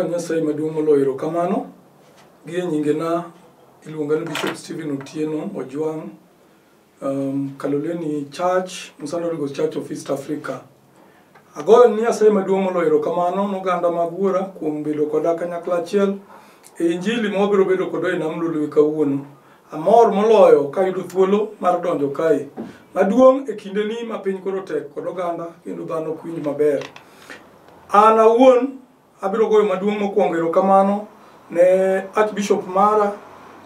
Agoyo Nyasaye maduong' moloyo erokamano. Gi e nyingena iluonga ni Bishop Stephen Otieno Ojwang', Kaloleni Church, Msando Holy Ghost Church of East Africa. Agoyo ni Nyasaye maduong' moloyo erokamano n'oganda mag wuora kuom bedo koda kanyakla achiel e injili ma wabiro bedo kodwa e nam Lolwe kawuono. Amor moloyo kayudo thuolo mar donjo kae. Maduong' e kindeni ma piny koro tek kod oganda kendo dhano ok winj maber. An awuon abiro goyo maduong' mokwongo erokamano ne Archbishop mara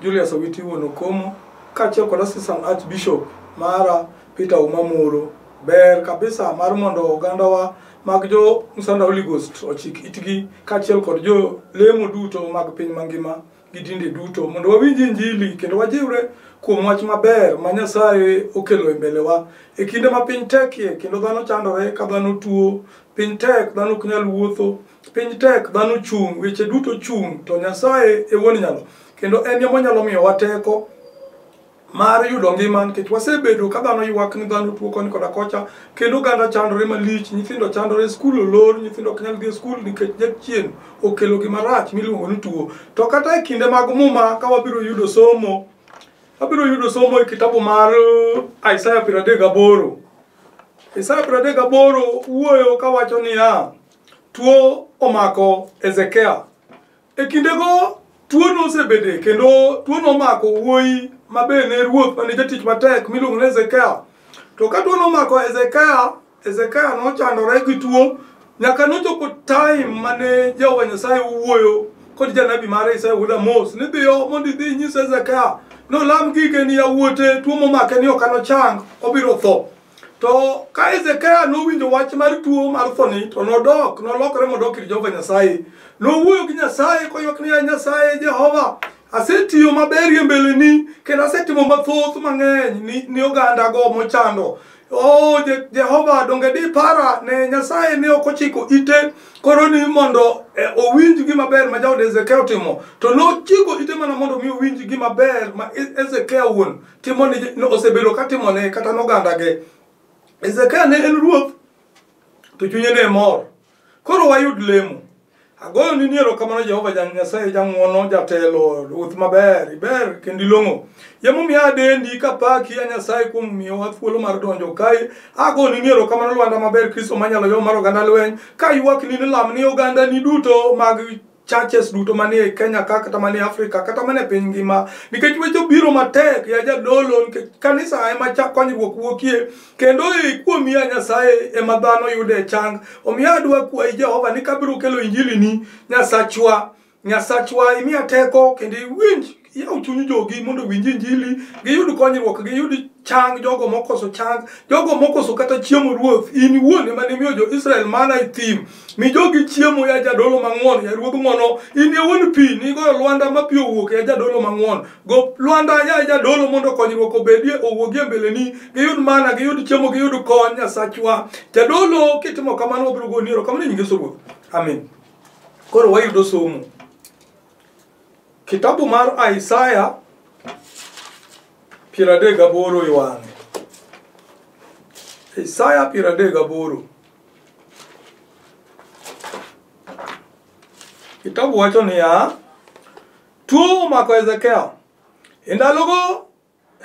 Julius Owiti Wuon Okomo kaachiel kod Assistant Archbishop mara Peter Ouma Moro. Ber kabisa mar mondo ogandawa mag jo Msanda Holy Ghost ochik itgi kaachiel kod jo lemo duto mag piny mangima gi dinde duto mondo wawinj injili kendo wajiwre kuom wach maber ma Nyasaye okelo e mbelewa e kinde ma piny tekie kendo dhano chandore ka dhano tuo, piny tek dhano ok nyal wuotho, piny tek dhano chung', weche duto chung' to Nyasaye e wuon nyalo kendo en ema onyalo miyowa teko mar yudo ngima nikech wasebedo ka dhano ywak ni dhano tuo koni koda kocha kendo oganda chandore malich, nyithindo chandore, skul olor, nyithindo ok nyal dhi e skul nikech jachien okelo gima rach miluongo ni tuo. To kata e kinde mag muma ka wabiro yudo somo, wabiro yudo somo e kitabu mar Isaya 38. Isaya 38 wuoyo kawacho niya, tuo omako Hezekia. E kindego tuo nosebede kendo tuo nomako wuoyi ma be ne ruoth mane jatich matek miluongo ni Hezekia. To ka tuo nomako Hezekia, Hezekia nochandore gi tuo nyaka nochopo time mane Jehova Nyasaye owuoyo kod janabi mare Isaya wuod Amos ni dhiyo mondo idhi inyis Hezekia nolam gige ni yawuote tuo momake ni ok anochang obiro tho. To ka Hezekia nowinjo wach mar tuo mar thoni to nodok, nolokore modok ir Jehova Nyasaye. Nowuoyo gi Nyasaye koywak niya, Nyasaye Jehova, asetiyo maber e mbeleni kendo asetimo mathoth mang'eny ni, ni ogandago mochando. O Jehova, donge dipara ne Nyasaye ne ok ochiko ite koro ni mondo owinj gima ber ma jaod Hezekia otimo, to nochiko ite mana mondo mi owinj gima ber ma Hezekia wuon timo ni osebedo ka timone kata nogandage. Hezekia ne en ruoth to chunye ne mor. Koro wayud lemo. Agoyo ni erokamano Jehova Nyasaye jang'wono, jatelo, ruoth maber, iber kendo ilong'o. Emomiyo adendi kapaki ya Nyasaye kuom miyowa thuolo mar donjo kae. Ago ni erokamano lwanda maber Kristo manyalo yo mar oganda lweny. Kaywakni ni lam ni ogandani duto mag churches duto manie Kenya ka kata manie Afrika kata manie piny ngima nikech weche biro matek ya jadolo nikech kanisa ema konyruok wuokie kendo e kuomi ya Nyasaye ema dhano yude chang. Omiyo adwa kwayi Jehova ni kabiro kelo injili ni Nyasachwa, Nyasachwa imiya teko kendo iwinj yaw chuny jogi mondo owinj injili giyud konyruok giyud chang jogo mokoso chang jogo mokoso kata chiemo ruoth in iwuon ema nimiyo jo-Israel mana e thim mi jogi chiemo ya jadolo mang'won ya ruodh ng'wono in e wuon pi nigoyo lwanda ma pi owuok ya jadolo mang'won go lwanda ya jadolo mondo konyruok obedie owuogie mbeleni giyud mana giyud chiemo giyud kony Nyasachwa jadolo kitimo kamano wabiro goni erokamano e nying Yesu Ruoth amin. Koro wayudo somo kitabu mar Isaya 38 e wang'e. Isaya 38. Kitabu wacho niya, tuo omako Hezekia. E ndalogo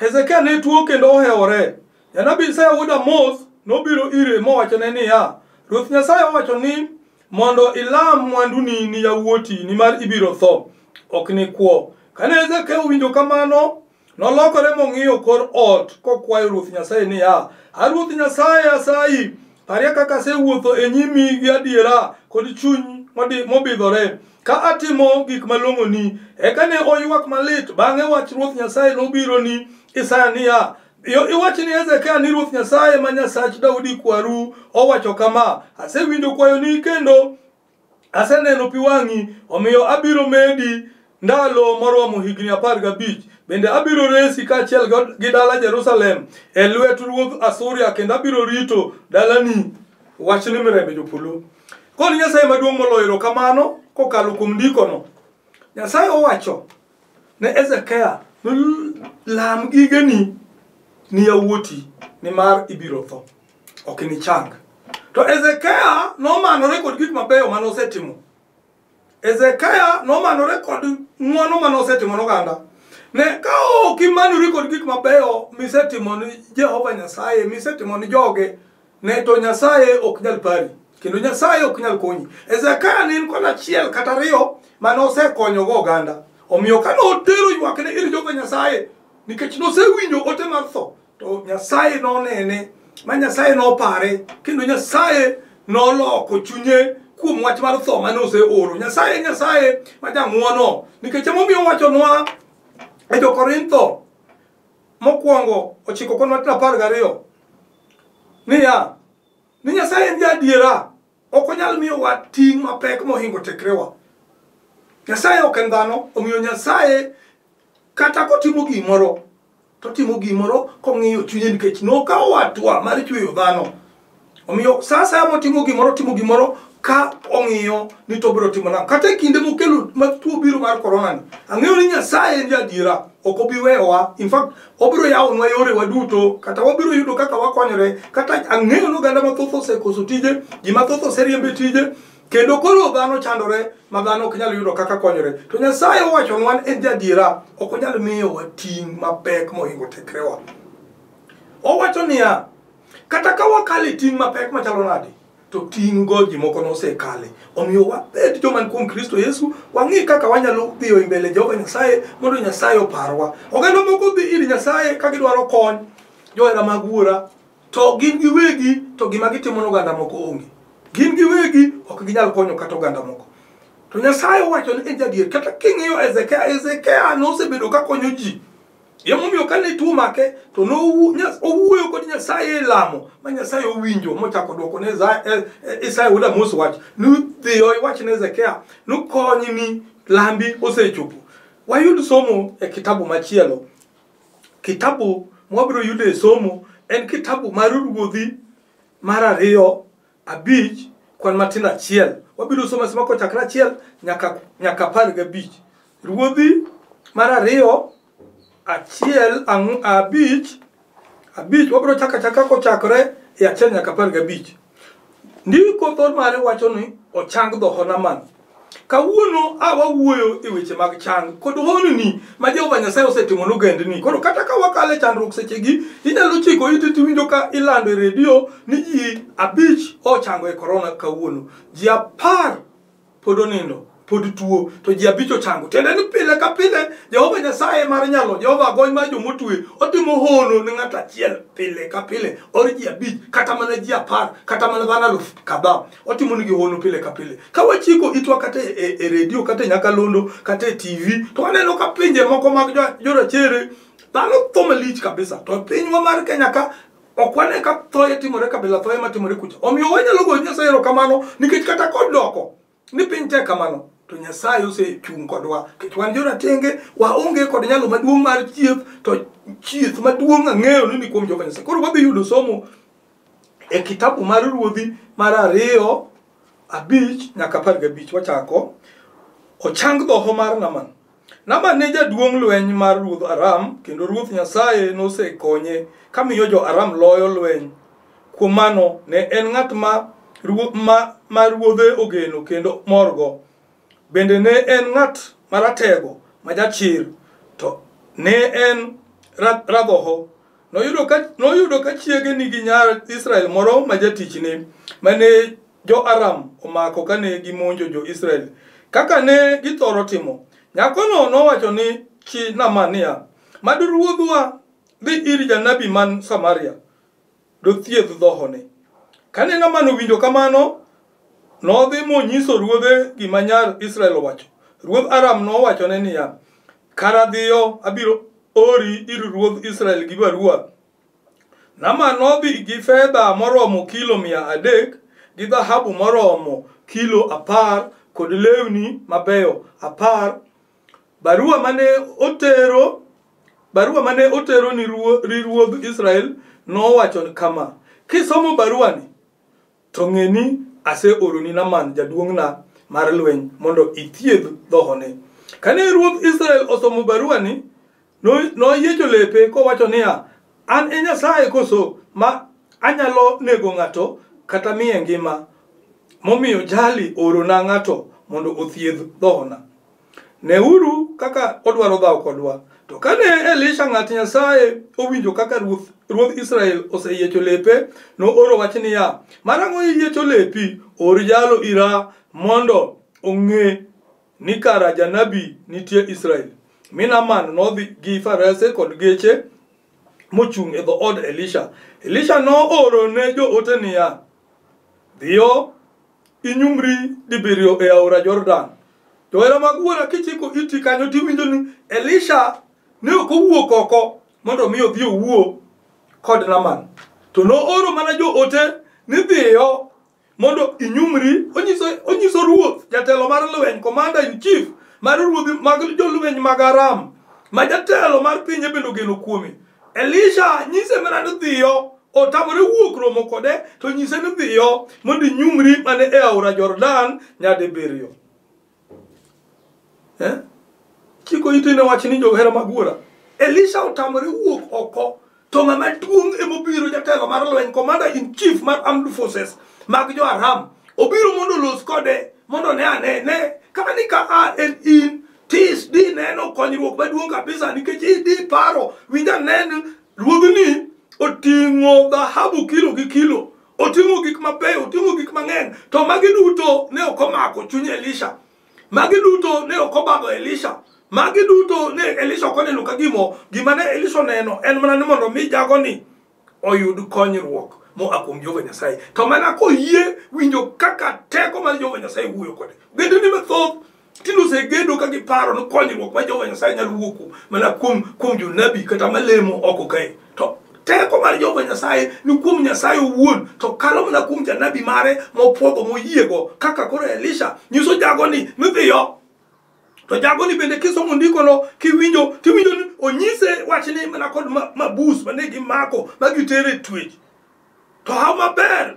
Hezekia ne tuo kendo ohewore. Janabi Isaya wuod Amoz nobiro ire mowachone niya, Ruoth Nyasaye owacho ni mondo ilam mwanduni ni yawuoti nimar ibiro tho, ok nikwo. Kane Hezekia owinjo kamano, nolokore mong'iyo kor ot kokwayo Ruoth Nyasaye niya, A Ruoth Nyasaye asayi, parie kaka asewuotho e nyimi gi adiera kod chuny mobidhore ka atimo gik malong'oni. Eka ne oywak malit. Bang'e wach Ruoth Nyasaye nobiro ni Isaya niya, Iwach ni Hezekia ni Ruoth Nyasaye ma Nyasach Daudi kwaru owacho kama, asewinjo kwayoni kendo aseneno pi wang'i, omiyo abiro medi ndalo moromo higni 15. Bende abiro resi kaachiel gi dala Jerusalem e lwet ruodh Asuria kendo abiro rito dalani. Wachni mirembe jopolo. Koro Nyasaye maduong' moloyo erokamano kokalo kuom ndikono. Nyasaye owacho ne Hezekia ni lam gigeni ni yawuoti nimar ibiro tho, ok inichang. To Hezekia nomanore kod gik mabeyo mane osetimo. Hezekia nomanore kod ng'wono mane osetimo ne oganda. Ne ka ok imanori kod gik mabeyo misetimo ni Jehova Nyasaye, misetimo ni joge, ne to Nyasaye ok nyal pari, kendo Nyasaye ok nyal konyi. Hezekia ne en kod achiel kata ariyo mane osekonyogo oganda. Omiyo kane otero ywakne ir Jehova Nyasaye, nikech nosewinjo ote mar tho, to Nyasaye nonene, ma Nyasaye nopare, kendo Nyasaye noloko chunye kuom wach mar tho mane oseoro. Nyasaye Nyasaye ma jang'uono, nikech emomiyo owachonwa e Jo-Korintho mokwongo ochiko kwan matindo 12 niya, ni Nyasaye en jaadiera, ok onyal miyowa ting' mapek mohingo tekrewa. Nyasaye ok en dhano, omiyo Nyasaye kata kotimo gimoro, to otimo gimoro kong'iyo chunye nikech nokawo watwa mar chweyo dhano. Omiyo sa asaya motimo gimoro, otimo gimoro ka ong'iyo ni to obiro timo nang'o. Kata e kinde mokelo ma tuo biro mar corona ni, ang'eyo ni Nyasaye en jaadiera, ok obi weyowa. In fact, obiro yawonwa yorewa duto, kata wabiro yudo kaka wakonyore. Kata ang'eyo ni oganda mathoth osekoso tije, ji mathoth oseriemb e tije, kendo koro dhano chandore ma dhano ok nyal yudo kaka konyore. To Nyasaye owachonwa ni en jaadiera, ok onyal miyowa ting' mapek mohingo tekrewa. Owacho niya, kata ka wakalo e ting' mapek machalo nade, to ting' go ji moko nosekale. Omiyo wabed joma ni kuom Kristo Yesu, wang'i kaka wanyalo dhiyo e mbele Jehova Nyasaye mondo Nyasaye oparwa. Oganda moko dhi ir Nyasaye ka gidwaro kony, johera mag wuora, to gin giwegi to gima gitimo ne oganda moko onge. Gin giwegi ok ginyal konyo kata oganda moko. To Nyasaye owacho ni en jadier. Kata king'iyo Hezekia, Hezekia nosebedo ka konyo ji. Emomiyo kane tuo make to owuoyo kod Nyasaye e lamo ma Nyasaye owinjo mochako dwoko ne Isaya wuod Amos wach ni dhiyo iwach ne Hezekia ni konyni lambi osechopo. Wayud somo e kitabu machielo. Kitabu mwabiro yudo e somo en kitabu mar Ruodhi mar 2 5 kwan matindo 1. Wabiro somo asoma kochakre 1 nyaka 15. Ruodhi mar 2 1 5 5 wabiro chako achaka kochakore e 1 nyaka 15. Ndiko thor mare wacho ni ochang dhoho Naaman. Kawuono a wawuoyo e weche mag chang kod honni ma Jehova Nyasaye osetimo ne ogendni. Koro kata ka wakalo e chandruok sechegi, inyalo chiko iti tiwinjo ka ilando e redio ni ji 5 ochango e korona kawuono. Ji 10 pod onindo, pod tuo, to ji 5 ochango. Tiende ni pile ka pile Jehova Nyasaye mar nyalo, Jehova gony mar jomotwe, otimo hono ne ng'ato achiel pile ka pile, or ji 5, kata mana ji 10, kata mana dhano 1000 kadhaa. Otimo nigi hono pile ka pile. Ka wachiko itwa kata e redio, kata e nyakalondo, kata e TV, to waneno ka pinje moko mag jorachere dhano tho malich kabisa. To pinywa mar Kenya ka ok wane ka thoye timore kabila thoye matimore kucha. Omiyo wanyalo goyo Nyasaye erokamano nikech kata kodoko ni piny tek kamano, to Nyasaye osechung' kodwa. Nikech wan joratenge, waonge kod nyalo maduong' mar chieth, to chieth maduong' ang'eyo ni ni kuom Jehova Nyasaye. Koro wadhi yudo somo e kitabu mar Ruodhi mar 2 5 nyaka 15. Wachako. Ochang dhoho mar Naaman. Naaman ne jaduong' lweny mar ruodh Aram, kendo Ruoth Nyasaye nosekonye kamiyo jo-Aram loyo lweny. Kuom mano, ne en ng'at ma ruodhe ogeno kendo morgo. Bende ne en ng'at maratego ma jachir, to ne en radhoho. Noyudo ka chiege nigi nyar Israel moro ma jatichne, mane jo-Aram omako kane gimonjo jo-Israel. Kaka ne githoro timo, nyakono nowacho ni chi Naaman niya, mad ruodhwa dhi ir janabi man Samaria, dothiedh dhohone. Kane Naaman owinjo kamano, nodhi monyiso ruodhe gima nyar Israel owacho. Ruodh Aram nowachone niya, kara dhiyo, abiro ori ir ruodh Israel gi barua. Naaman nodhi gi fedha moromo kilo 300, gi dhahabu moromo kilo 10, kod lewni mabeyo 10. Barua mane otero ni ruodh Israel nowacho kama: kisomo baruani, to ng'e ni aseoroni Naaman jaduong'na mar lweny mondo ithiedh dhohone. Kane ruodh Israel osomo baruani, noyiecho lepe kowacho niya, an e Nyasaye koso ma anyalo nego ng'ato kata miye ngima, momiyo jali orona ng'ato mondo othiedh dhohona. Neuru kaka odwaro dhawo kodwa. To kane Elisha ng'at Nyasaye owinjo kaka ruodh Israel oseyiecho lepe, nooro wach niya, Marang'o iyiecho lepi? Or jalo ira mondo ong'e ni kara janabi nitie Israel. Mi Naaman nodhi gi farese kod geche mochung' e dhood Elisha. Elisha nooro ne joote niya, Dhiyo inyumri dibiriyo e aora Jordan. Johera mag wuora kichiko iti kanyo tiwinjo ni Elisha ne ok owuok oko mondo mi odhi owuo kod Naaman. To nooro mana joote ni dhiyo mondo inyumri, onyiso ruoth, jatelo mar lweny, commander in chief mar ruodhi mag jolweny mag Aram, ma jatelo mar pinye bende ogeno kuome. Elisha nyise mana ni dhiyo, otamore wuok romo kode, to nyise ni dhiyo mondo inyumri mane e aora Jordan nyadibiriyo. Chiko iti ne wach ni johera mag wuora. Elisha otamore wuok oko, to ng'ama duong' emobiro, jatelo mar lweny, commander in chief mar armed forces mag jo Aram, obiro mondo olos kode, mondo ne ane ne kata ni ka a en in tis di neno konyruok maduong' kabisa, nikech idi paro winj ane ruodhni oting'o dhahabu kilo gi kilo, oting'o gik mabeyo, oting'o gik mang'eny, to magi duto ne ok omako chuny Elisha, magi duto ne ok obadho Elisha, magi duto ne Elisha ok oneno ka gima ne Elisha oneno en mana ni mondo mi jagoni oyud konyruok moa kuom Jehova Nyasaye. To mana koyie winjo kaka teko mar Jehova Nyasaye wuoyo kode. Ogendini mathoth tinde osegedo ka giparo ni konyruok mar Jehova Nyasaye nyalo wuok mana kuom jonabi kata malemo oko kae. To teko mar Jehova Nyasaye ni kuom Nyasaye owuon, to kalo mana kuom janabi mare mopuodho moyiego, kaka koro Elisha nyiso jagoni ni dhiyo. To jagoni bende kisomo ndikono kiwinjo, tiwinjo ni onyise wachni mana kod mabus mane gimako ma gitere e twech. To haw maber,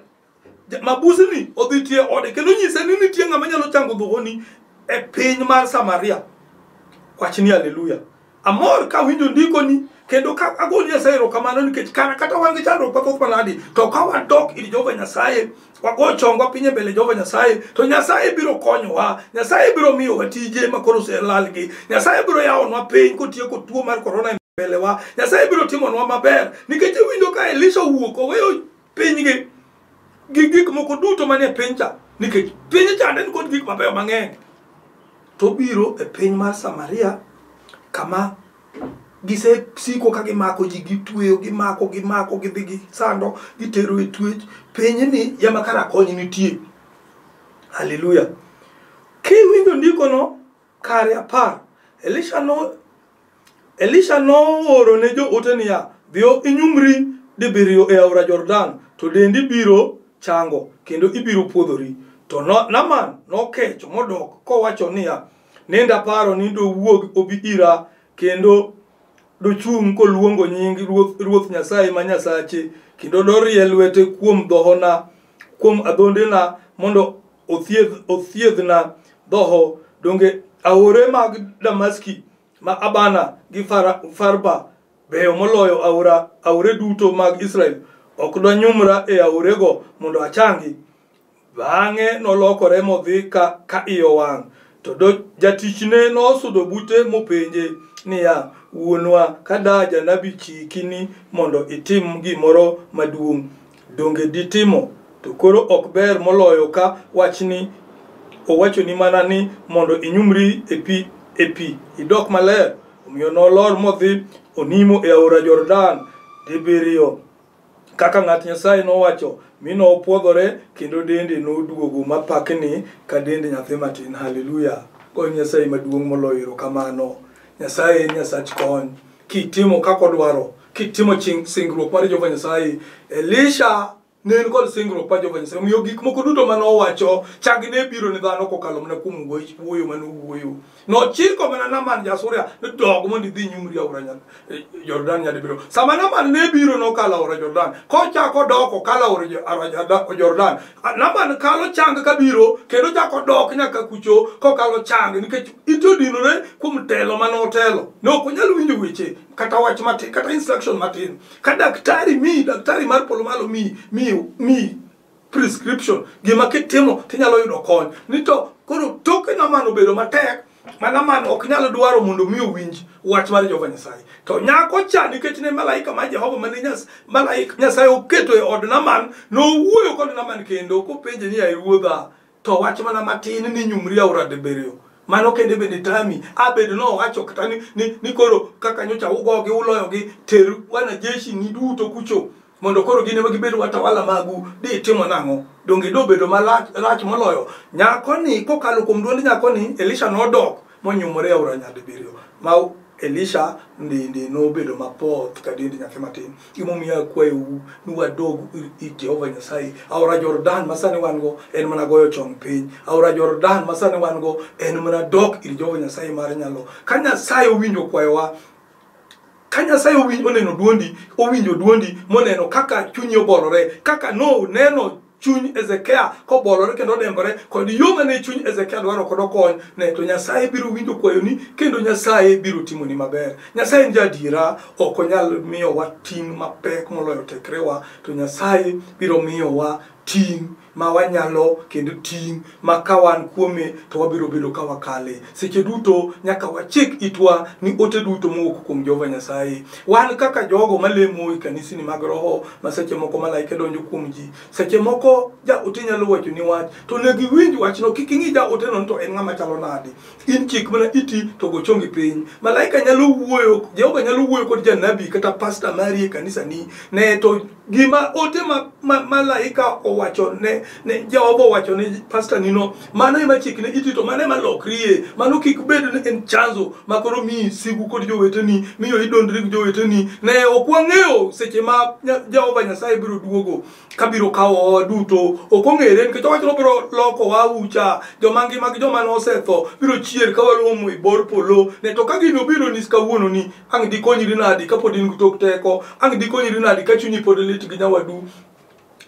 mabusni odhi tie ode kendo nyise ni nitie ng'ama nyalo chango dhohoni e piny mar Samaria. Wachni haleluya. Amor ka winjo ndikoni kendo ka ago Nyasaye erokamano, nikech kata wan gi chandruok mathoth manadi, to ka wadok ir Jehova Nyasaye, wago chongwa piny e mbele Jehova Nyasaye, to Nyasaye biro konyowa, Nyasaye biro miyowa tije ma koro oselalgi, Nyasaye biro yawonwa piny kotieko tuo mar korona e mbelewa, Nyasaye biro timonwa maber, nikech iwinjo ka Elisha owuok oweyo pinygi gi gik moko duto manie piny cha, nikech piny cha ne nikod gik mabeyo mang'eny, to obiro e piny mar Samaria kama gisesiko ka gimako ji, gitweyo, gimako, gimako, gidhi gisando, gitero e twech. Pinyni ema kara kony nitie. Haleluya. Kiwinjo ndikono kare 10, Elisha nooro ne joote niya, dhiyo inyumri dibiriyo e aora Jordan, to dendi biro chango kendo ibiro puodhori. To Naaman nokecho modok kowacho niya, nenda paro ni dowuog obi ira kendo dochung' koluongo nying Ruoth Nyasaye ma Nyasache, kendo dorie lwete kuom dhohona, kuom adhondena, mondo othiedhna dhoho. Donge aore mag Damaski ma Abana gi Farba beyo moloyo aore duto mag Israel? Ok danyumra e aorego mondo achangi? Bang'e nolokore modhi ka iye owang'. To jatichne nosudo bute mopenje niya, wuonwa, ka da janabi chiki ni mondo itim gimoro maduong', donge ditimo? To koro ok ber moloyo ka wachni owachoni mana ni mondo inyumri e pi idok maler. Omiyo nolor modhi onimo e aora Jordan dibiriyo kaka ng'at Nyasaye nowacho, mi nopuodhore kendo dende noduogo mapakni ka dend nyathi matin. Haleluya. Kony Nyasaye maduong' moloyo erokamano. Nyasaye en Nyasach kony. Kitimo kaka odwaro, kitimo singruok mar Jehova Nyasaye. Elisha ne en kod singruok mar Jehova Nyasaye. Omiyo gik moko duto mane owacho, chag ne biro ne dhano kokalo mana kuom wuoyo mane owuoyo. Nochiko mana Naaman ja-Suria ni dog mondo idhi inyumri aora Jordan nyadibiriyo. Sama Naaman ne biro nokalo aora Jordan, kochako dok okalo aora Jordan. Naaman kalo chang kabiro kendo chako dok nyaka kucho kokalo chang, nikech ite odinore kuom telo mane otelo. Ne ok onyal winjo weche kata wach matin, kata instruction matin. Ka daktari miyi, daktari mar polo malo miyi prescription, gima kitimo tinyalo yudo kony. Ni to Koro tok Naman obedo matek, ma Naman ok nyal dwaro mondo mi owinj wach mar Jehova Nyasaye. To nyako cha nikech ne malaika mar Jehova mane malaika Nyasaye oketo e od Naman, nowuoyo kod Naman kendo kopenje ni, "Ai ruodha, to wach mana matin ni nyumri aora dibiriyo." Mano kende bende tami. Abed nowacho kata ni koro kaka nyocha ugogi uloyogi, ter wanajeshi ni duto kucho mondo koro gin ema gibed watawala magu, di timo nang'o? Donge dobedo malach rach moloyo? Nyakoni kokalo kuom duond nyakoni, Elisha nodok monyumore e aora nyadibiriyo. Ma Elisha ndende nobedo mapoth ka dend nyathi matin. Gimomiyo akwayou ni wadog ir Jehova Nyasaye. Aora Jordan ma sani wan go en mana goyo chong piny. Aora Jordan ma sani wan go en mana dok ir Jehova Nyasaye mar nyalo. Ka Nyasaye owinjo kwayowa, ka Nyasaye owinjo oneno duondi, owinjo duondi moneno kaka chunyi obolore, kaka no neno chuny Hezekia kobolore kendo odembore kod yo mane chuny Hezekia dwaro kod okony ne, to Nyasaye biro winjo kwayoni kendo Nyasaye biro timoni maber. Nyasaye en jaadiera, ok onyal miyowa ting' mapek moloyo tekrewa, to Nyasaye biro miyowa ting' ma wanyalo kendo ting' ma ka wan kuome to wabiro bedo ka wakale. Seche duto nyaka wachik itwa ni ote duto mowuok kuom Jehova Nyasaye. Wan kaka jogo malemo e kanisni mag roho ma seche moko malaike donjo kuom ji, seche moko jaote nyalo wacho ni wach, to onego iwinj wachno, kik ing'i jaote no to en ng'ama chalo nade. In chik mana iti to go chongi piny. Malaika nyalo wuoyo, Jehova nyalo wuoyo kod janabi kata pasta mari e kanisani ne to gima ote ma malaika owacho ne Jehova owacho ne pasta nino, mano ema chikne iti to mano ema lokrie. Mano kik bed ni en chanzo ma koro miyi sigu kod joweteni, miyo idondri gi joweteni. Ne ok wang'eyo seche ma Jehova Nyasaye biro duogo kabiro kawowa duto, ok ong'ere nikech owacho ni obiro lokowa ucha, joma ngima gi joma nosetho biro chier ka waromo e bor polo. Ne to ka gino obiro ni kawuono ni, ang' dikonyri nadi kapod in gi tok teko? Ang' dikonyri nadi ka chunyi pod lit gi nyawadu?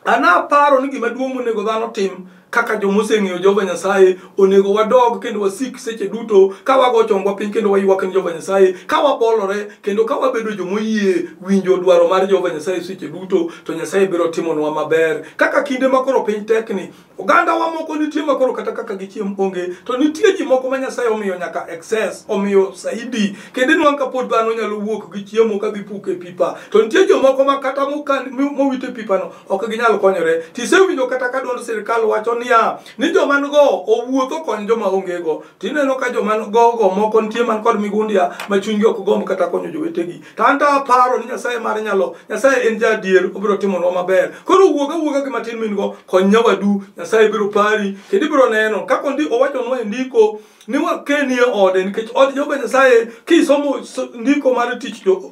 An aparo ni gima duong' monego dhano tim kaka joma oseng'eyo Jehova Nyasaye, onego wadog kendo wasik seche duto ka wago chongwa piny kendo waywak ni Jehova Nyasaye, ka wabolore kendo ka wabedo jomoyie winjo dwaro mar Jehova Nyasaye seche duto, to Nyasaye biro timonwa maber. Kaka kinde ma koro piny tekni, oganda wa moko nitie ma koro kata kaka gichiem onge, to nitie ji moko ma Nyasaye omiyo nyaka excess, omiyo saidi, kendo inwang' ka pod dhano nyalo wuok gi chiemo ka dhi puko e pipa, to nitie jomoko ma kata mowit e pipano ok ginyal konyore. Tisewinjo kata ka duond sirikal wacho niya ni joma nigo owuoth okony joma onge go, tineno ka joma go go moko nitie man kod migundia ma chunygi ok gomb kata konyo jowetegi. To an to aparo ni Nyasaye mar nyalo, Nyasaye en jaadier, obiro timonwa maber. Koro wuog awuoga gi matin min go, kony nyawadu, Nyasaye biro pari kendo ibiro neno kaka owachonwa e ndiko ni wakenie ode, nikech od Jehova Nyasaye kisomo ndiko mar tich jo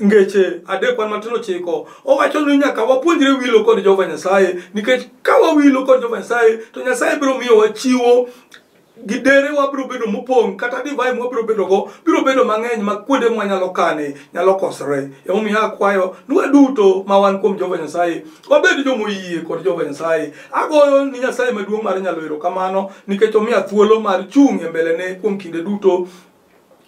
ngeche 3 kwan matin 9, owacho ni nyaka wapuonjre wilo kod Jehova Nyasaye, nikech ka wawilo kod Jehova Nyasaye to Nyasaye biro miyowa chiwo gi derewa biro bedo mopong', kata divai mwabiro bedo go biro bedo mang'eny ma kuonde mwanyalo kane nyalo kosore. Emomiyo akwayo ni waduto ma wan kuom Jehova Nyasaye wabed jomoyie kod Jehova Nyasaye. Agoyo ni Nyasaye maduong' mar nyalo erokamano nikech omiya thuolo mar chung' e mbelene kuom kinde duto.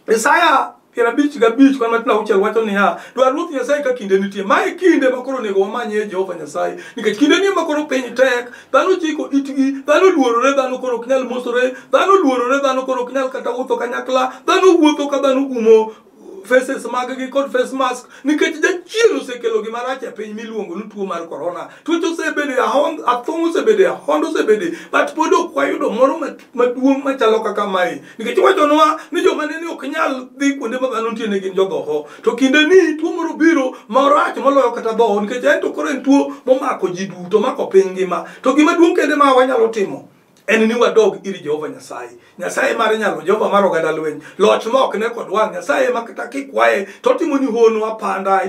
Isaya 55 kwan matin 6 wacho niya, dwar Ruoth Nyasaye ka kinde nitie. Ma e kinde ma koro onego wamanyie Jehova Nyasaye, nikech kinde ni ma koro piny tek, dhano chiko itgi, dhano luorore, dhano koro ok nyal mosore, dhano luorore, dhano koro ok nyal kata wuotho kanyakla, dhano wuotho ka dhano umo faces mag-gi kod face mask, nikech jachien osekelo gima rach e piny miluongo ni tuo mar corona. Tuoche osebedo, athung' osebedo, ahondo osebedo, but pod ok wayudo moro maduong' machalo kaka mae, nikech iwachonwa ni joma nene ok nyal dhi kuonde ma dhano nitie ne gin jodhoho, to kinde ni tuo moro biro marach moloyo kata dhoho, nikech en to koro en tuo momako ji duto, omako piny ngima. To gima duong' kende ma wanyalo timo en ni wadog ir Jehova Nyasaye, Nyasaye mar nyalo, Jehova mar oganda lweny, loch ma ok ne kod wang', Nyasaye ma kata kikwaye to otimo ni hono apanda,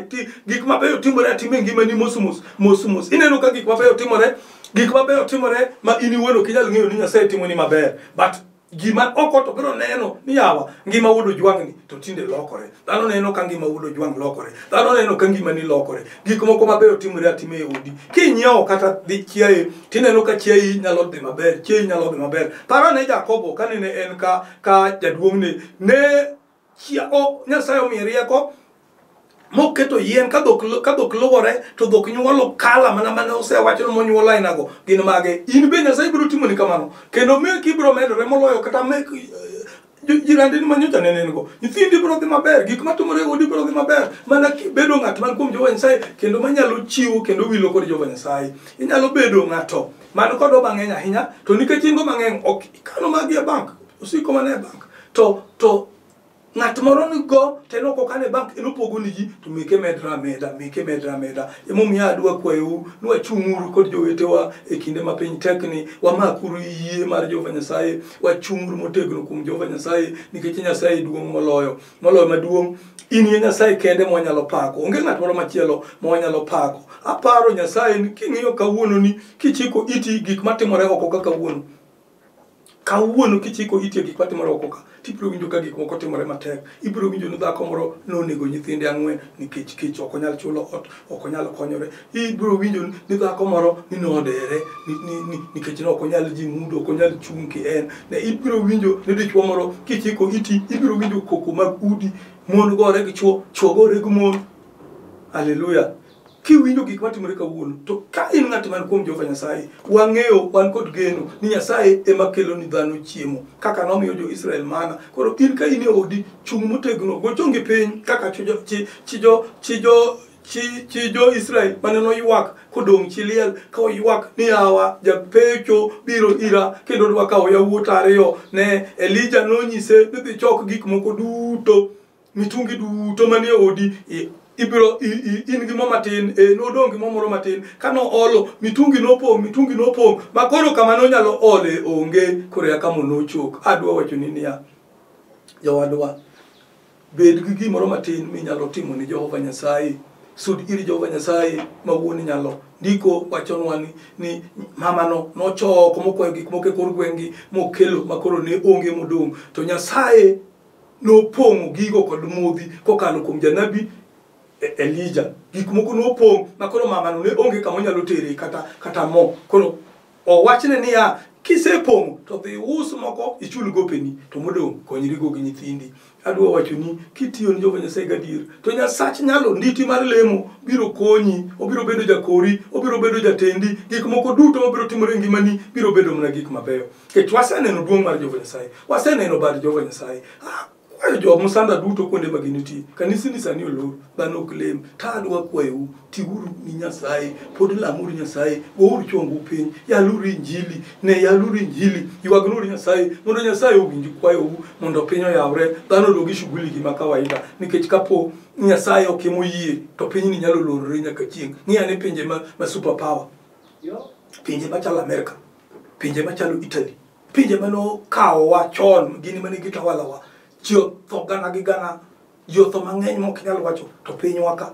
gik mabeyo timore atima e ngimani mos mos mos mos. Ineno ka gik mabeyo timore, gik mabeyo timore ma in iwuon ok inyal ng'eyo ni Nyasaye timoni maber, but gima oko to biro neno ni yawa ngima wuod Ojwang' ni to tinde lokore. Dhano neno ka ngima wuod Ojwang' lokore, dhano neno ka ngimani lokore, gik moko mabeyo timore atima e odi. Kinyiewo kata dhi chiaye tineno ka chiayi nyalo dhi maber, chiayi nyalo dhi maber. Par ane Jakobo kanene en ka jaduong'ne ne Nyasaye omiye rieko Moketo yien ka dhok luwore to dhok nyuolo kala mana mane osewacho ni monyuolo ainago gin mage. In be Nyasaye biro timoni kamano. Kendo meki biro medore moloyo kata mek jirandeni manyocha ne en go. Nyithindi biro dhi maber, gik matimore e odi biro dhi maber. Mana kibedo ng'at man kuom Jehova Nyasaye kendo manyalo chiwo kendo wilo kod Jehova Nyasaye. Inyalo bedo ng'ato man kod mang'eny ahinya, to nikech in go mang'eny ok ikano magi e bank, osiko mana e bank. To ng'at moro ni go to en ok okane bank, en opogo ni ji to meke medre ameda, meke medre ameda. Emomiyo adwa kwayou ni wachung'uru kod jowetewa e kinde ma piny tekni, wamakuru yie mar Jehova Nyasaye, wachung'uru motegno kuom Jehova Nyasaye, nikech Nyasaye duong' moloyo, moloyo maduong'. In ye Nyasaye kende mwanyalo pako, onge ng'at moro machielo mwanyalo pako. Aparo Nyasaye ni king'iyo kawuono ni kichiko iti gik matimore oko ka kawuono. Kawuono kichiko iti gik matimore oko ka, tibiro winjo ka gik moko timore matek. Ibiro winjo ni dhako moro nonego nyithinde ang'wen nikech kech, ok onyal chulo ot, ok onyal konyore. Ibiro winjo ni dhako moro ni nodere nikech ne ok onyal ji mudo, ok onyal chung' ki en. Ne ibiro winjo ni dichuo moro kichiko iti, ibiro winjo koko mag udi, mon gore gi chuo, chuo gore gi mon. Haleluya. Kiwinjo gik matimore kawuono, to ka in ng'at man kuom Jehova Nyasaye, wang'eyo wan kod geno ni Nyasaye ema kelo ni dhano chiemo, kaka nomiyo jo-Israel mana. Koro in ka in e odi, chung' motegno, go chongi piny kaka chi jo-Israel mane noywak kodong' chi liel, ka oywak ni yawa japecho biro ira kendo dwa kawo yawuota ariyo. Ne Elija nonyise ni dhi chok gik moko duto, mitungi duto manie odi, ibiro in gi mo matin, nodong' gi mo moro matin. Kano olo, mitungi nopong', ma koro kama nonyalo ole onge, koro ya kama nochok. Adwa wacho ni niya, jowadwa, bed gi gimoro matin minyalo timo ni Jehova Nyasaye. Sud ir Jehova Nyasaye ma wuon nyalo. Ndiko wachonwa ni mamano nochoko mokwayo gik moko e kor gweng'gi mokelo ma koro ne onge modong'. To Nyasaye nopong'o gigo kod modhi kokalo kuom janabi Elija. Gik moko nopong' ma koro mamano ne onge kama onyalo tere kata mo. Koro owachne niya, kisepong'o to dhi us moko ichul gopeni, to modong' konyrigo gi nyithindi. Adwa wacho ni kitiyo ni Jehova Nyasaye gadier, to Nyasach nyalo nditi mar lemo biro konyi, obiro bedo jakori, obiro bedo jatendi, gik moko duto mabiro timore e ngimani biro bedo mana gik mabeyo. Nikech waseneno duong' mar Jehova Nyasaye, waseneno bad Jehova Nyasaye. Kwayo jo Musanda duto kuonde ma gintie, kanisni sani olor, dhano ok lem. To adwa kwayou, tiuru ni Nyasaye, pod lamuru Nyasaye, gouru chongu piny, yaluru Injili, ne yaluru Injili, ywagnuru Nyasaye, mondo Nyasaye owinj kwayou, mondo piny oyawre, dhano odog e shughuli gi ma kawaida. Nikech kapo Nyasaye ok ema oyie, to pinyni nyalo lorore nyaka chieng'. Ng'i ane pinje ma super power, pinje machalo Amerika, pinje machalo Italy, pinje manokawowa chon, gin ema ne gitawalawa. Ji otho gana gi gana, ji otho mang'eny mok nyal wacho, to pinywa ka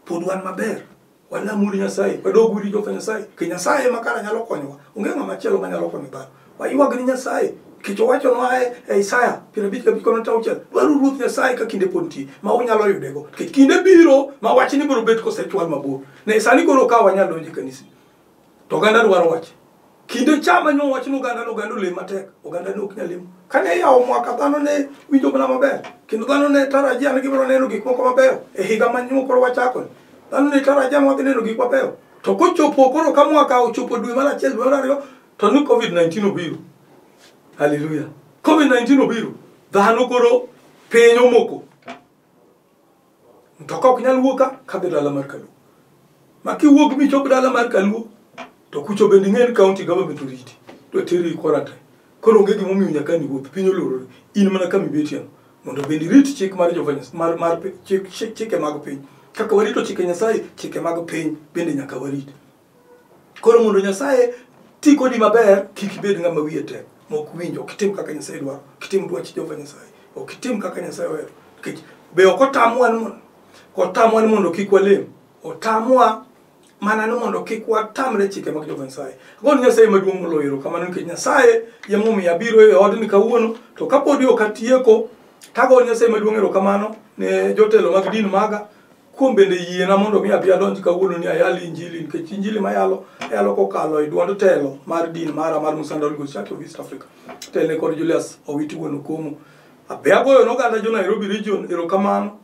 pod wan maber. Walamuru Nyasaye, wadog uru Jehova Nyasaye, ke Nyasaye ema kara nyalo konyowa. Onge ng'ama chielo manyalo konyo dhano. Waywag ni Nyasaye, nikech owachonwa e Isaya 55:6, dwaruru Ruoth Nyasaye ka kinde pod nitie, ma unyalo yudego. Nikech kinde biro ma wachni biro bet kosechwal mabor. Ne sani koro ka wanyal donjo e kanisni, to oganda dwaro wach. Kinde cha ma nyo wach ni oganda no, oganda olem matek, oganda ne ok nyal lemo. Kane iyawo mwaka, dhano ne winjo mana maber, kendo dhano ne tarajia ni gibiro neno gik moko mabeyo. E higa ma nyo koro wachako ni, dhano ne tarajia ni wadhi neno gik mabeyo. To kochopo koro ka mwaka ochopo dwe mar achiel, dwe mar ariyo, to ni COVID-19 obiro. Haleluya. COVID-19 obiro. Dhano koro piny omoko. Mtoka ok nyal wuok ka, kadhi dala mar Kaluo. Ma kiwuok michop dala mar Kaluo, to kucho bende ing'e ni county government oriti, to teri quarantine. Koro onge gimomiyo nyaka ni wuoth, piny olorore. In mana kama ibetie no, mondo bende irit chik mar Jehova Nyasaye, mar chike mag piny. Kaka warito chike Nyasaye, chike mag piny bende nyaka warit. Koro mondo Nyasaye ti kodi maber, kik ibed ng'ama wiye tek, mok winjo, ok itim kaka Nyasaye dwaro, ok itim dwach Jehova Nyasaye, ok itim kaka Nyasaye ohero. Nikech be ok otamwa ni mondo kik walem, otamwa mana ni mondo kik watamre chike mag Jehova Nyasaye. Agoni Nyasaye maduong' moloyo erokamano nikech Nyasaye emomiyo abiro e odni kawuono, to kapodi ok atieko, tago Nyasaye maduong' erokamano ne jotelo mag din maga kuom bende yiena mondo mi abi adonj kawuono ni ayal Injili, nikech Injili mayalo, ayalo kokalo e duond telo mar din mara mar Musanda Holy Ghost Church of East Africa. Telne kod Julius Owiti wuon Okomo. Abe agoyo ne oganda jo Nairobi region erokamano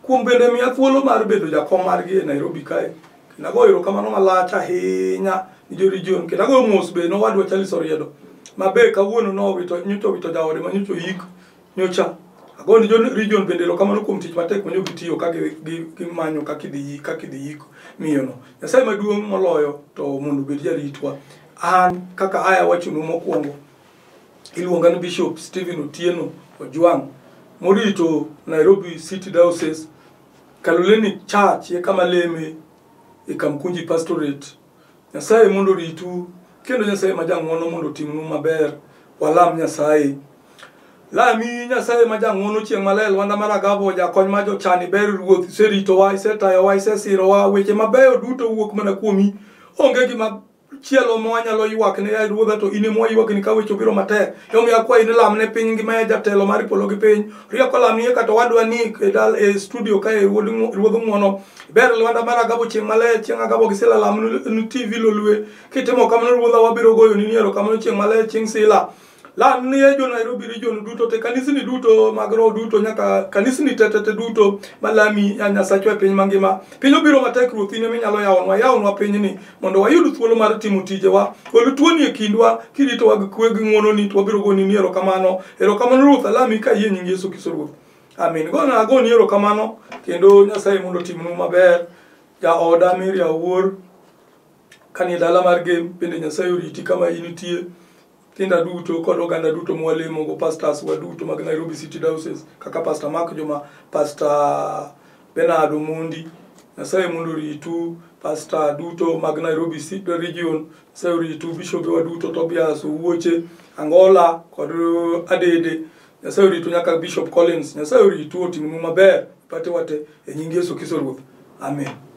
Kuom bende miya thuolo mar bedo jakom margi e Nairobi kae. Kendo agoyo erokamano malach ahinya ni jo region. Kendo agoyo mos be nowadwa Charles Oriedo ma be kawuono nowito nyocha owito jaode ma nyocha oyik nyocha. Agoyo ni jo region bende erokamano kuom tich matek ma nyo gitiyo ka gimanyo kaka idhi kaka idhi yik miyono. Nyasaye maduong' moloyo to mondo obed jaritwa. An kaka aya wachonu mokwongo iluonga ni Bishop Stephen Otieno Ojwang' morito Nairobi City Diocese, Kaloleni Church e kama leme e Kamkunji Pastorate. Nyasaye mondo oritu kendo Nyasaye ma jang'wono mondo otimnu maber. Walam Nyasaye. Lami Nyasaye ma jang'wono chieng' maler Lwanda mar Agabo jakony ma jochan iber ruoth iseritowa isetayowa isesirowa weche mabeyo duto wuok mana kuomi onge gima chielo ma wanyalo ywak ne yaye ruodha to in ema waywakni ka weche obiro matek emomiyo akwayi ni lamne piny ngima ya jatelo mar polo gi piny rieko lamnie kata owadwa ni e dal e studio ka e ruodh ng'wono ber Lwanda mar Agabo chieng' maler chieng' Agabo gi Sila lamni TV Lolwe kitimo kamano ruodha wabiro goyoni ni erokamano chieng' maler chieng' Sila lamnie jo Nairobi region duto te kanisni duto mag roho duto nyaka kanisni te te te duto malami ya Nyasachwa e piny mangima piny obiro matek ruoth in ema inyalo yawonwa yawnwa pinyni mondo wayud thuolo mar timo tijewa gol tuoni e kindwa kiritowa gi kwe gi ng'wononi to wabiro goni ni erokamano erokamano ruoth alami ka ayie nying Yesu Kristo ruoth amin gona agoni erokamano kendo Nyasaye mondo otimnu maber jaoda Mary Awuor kanie dala mar Gem bende Nyasaye oriti kama intie Nyithinda duto kod oganda duto mwalemogo, pastors wa duto mag Nairobi City Diocese, kaka Pastor Mark Juma, Pastor Bernard Omondi, Nyasaye mondo oritu, pastor duto mag Nairobi City Region, Nyasaye oritu, bishobe wa duto, Tobias Owuoche, Angola kod Adede, Nyasaye oritu nyaka Bishop Collins, Nyasaye oritu otimnu maber, pate wate e nying Yesu Kristo Ruoth. Amen.